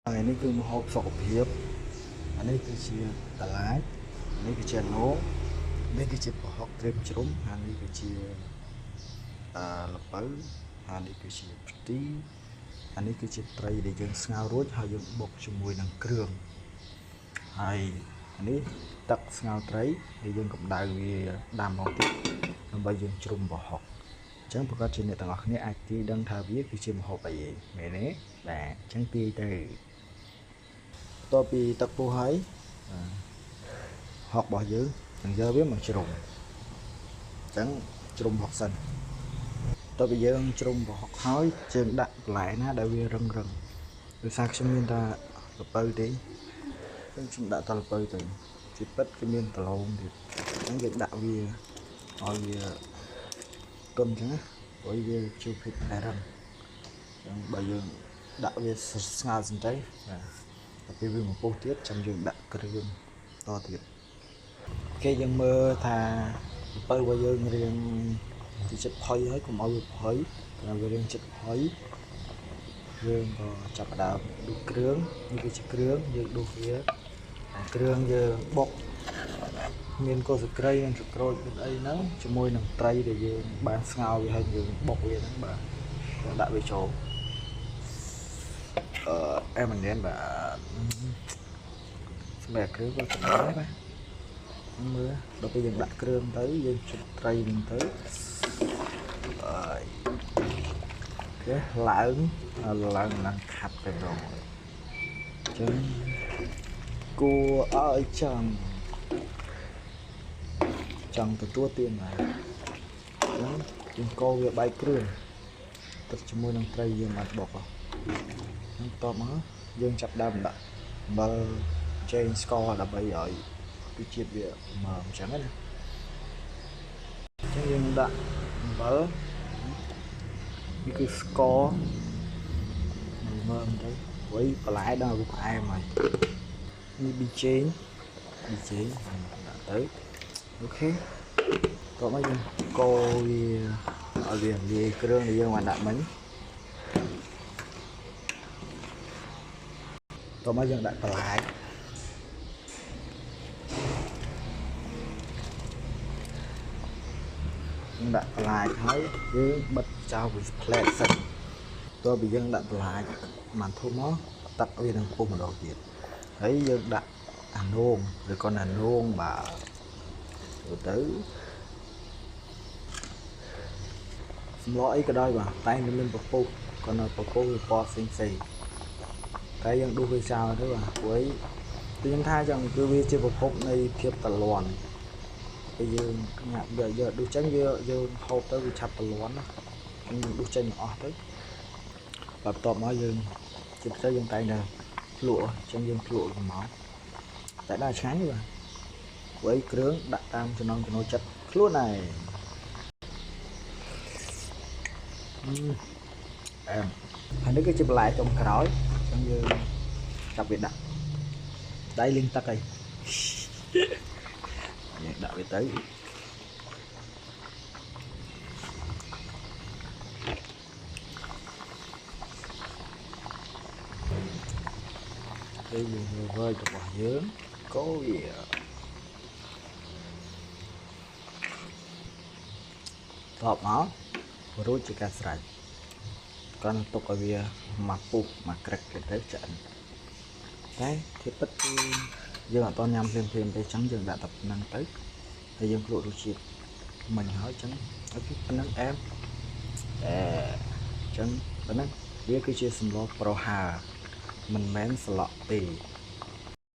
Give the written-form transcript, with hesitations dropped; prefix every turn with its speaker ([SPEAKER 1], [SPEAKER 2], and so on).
[SPEAKER 1] ថ្ងៃនេះគឺម្ហូបសុខភាពអានេះគឺជាតឡាចនេះគឺជានោនេះគឺជាប្រហុកត្រៀមជ្រុំអានេះគឺជាអឺល្ពៅអានេះគឺជាផ្ទីអានេះគឺជាត្រីដែលយើងស្ងោររួចហើយយើងបុកជាមួយនឹងគ្រឿងហើយអានេះទឹកស្ងោរត្រីដែលយើងកម្ដៅវាដាំមកទៀតដើម្បីយើងជ្រុំប្រហុកអញ្ចឹងប្រកាសជាអ្នកទាំងអស់គ្នាអាចទីដឹងថាវាគឺជាម្ហូបអីមែនទេបាទអញ្ចឹងទាយទៅតទៅពីទឹកពុះហើយហុករបស់យើងនឹងយកវាមកជ្រុំអញ្ចឹងជ្រុំហុកសិនតទៅពីយើងជ្រុំប្រហុកហើយយើងដាក់បន្លែណាដែលវារឹងរឹងដោយសារខ្ញុំមានតែល្ពៅទេអញ្ចឹងខ្ញុំដាក់តែល្ពៅទៅជាពិតគឺមានដលងទៀតអញ្ចឹងយើងដាក់វាឲ្យវាទន់អញ្ចឹងណាព្រោះវាជួបភាពផ្លែរឹងអញ្ចឹងបើយើងដាក់វាស្ងើសិនទៅបាទដល់ពេលវាមកពុះទៀតចាំយើងដាក់គ្រឿងតទៀតអូខេយើងមើលថាអំពៅរបស់យើងរៀងទីចិត្តផុយហើយកុំឲ្យវាផុយតែវារៀងចិត្តផុយយើងក៏ចាប់ផ្ដើមដួសគ្រឿងនេះគឺជាគ្រឿងយើងដួសវាគ្រឿងយើងបុកមានកូសក្រីមានសក្រូចមានអីហ្នឹងជាមួយនឹងត្រីដែលយើងបានស្ងោរវាហើយយើងបុកវាហ្នឹងបាទយើងដាក់វាចូលអែមែនទេបាទសម្រាប់គ្រឿងក៏ចំណេញដែរបាទមើលដល់ពេលយើងដាក់គ្រឿងទៅយើងជិតត្រីហ្នឹងទៅអើយគេឡើងឡើងឡើងខាត់ទៅដងអញ្ចឹងគួរឲ្យចង់ទទួលទានបាទអញ្ចឹងយើងកូរវាបែកគ្រឿងទឹកជាមួយនឹងត្រីយើងបានបុកហ្នឹងបន្ទាប់មកយើងចាប់ដើមដាក់អំបិលចេងស្ករដើម្បីឲ្យរសជាតិវាមកអញ្ចឹងណាអញ្ចឹងយើងដាក់អំបិលនេះគឺស្ករមើលទៅព្រោះបន្លែដល់វាផ្អែមហើយនេះប៊ីចេងដាក់ទៅអូខេតោះមកយើងកូរវាឲ្យវាលាយគ្រឿងដែលយើងបានដាក់មិញតោះមកយើងដាក់បន្លែដាក់បន្លែហើយយើងបិទចោលវាផ្លែតសិនតោះពីយើងដាក់បន្លែបានធំមកទឹកវានឹងពុះម្ដងទៀតហើយយើងដាក់អានោងឬក៏អានោងបាទទៅសម្លអីក៏ដោយបាទតែមានពពុះក៏នៅពពុះវាពណ៌ផ្សេងផ្សេងតែយើងដួសវាចោលទៅបាទព្រោះខ្ញុំថាចឹងគឺវាជាប្រភពនៃភាពតលន់ពេលយើងញាក់វាយកដួសចេញវាយើងហូបទៅវាឆាប់តលន់ណាយើងដួសចេញអស់ទៅបាទបន្ទាប់មកយើងជាពិសេសយើងតែងតែភ្លក់អញ្ចឹងយើងភ្លក់មកតែដល់ឆ្ងាញ់បាទព្រោះគ្រឿងដាក់តាមចំណង់ចំណូលចិត្តខ្លួនឯងអែមហើយនេះគឺជាបន្លែចុងក្រោយអញ្ចឹងយើងចាប់វាដាក់ដៃលីងទឹកអីយើងដាក់វាទៅពេលយើងវើយរបស់យើងកូរវាតបមករួចជាការស្រេចគាត់នឹងទុកឲ្យវាមកពុះមកក្រឹកទៅឆ្អិនតែធៀបពិតគឺយើងអត់តញ៉ាំភ្លាមភ្លាមទេចឹងយើងដាក់តែប៉ុណ្ណឹងទៅហើយយើងភ្លក់រសជាតិមិញហើយចឹងឲ្យប៉ុណ្ណឹងអែមអែចឹងប៉ុណ្ណឹងវាគឺជាសម្លប្រហើរមិនមែនស្លក់ទេ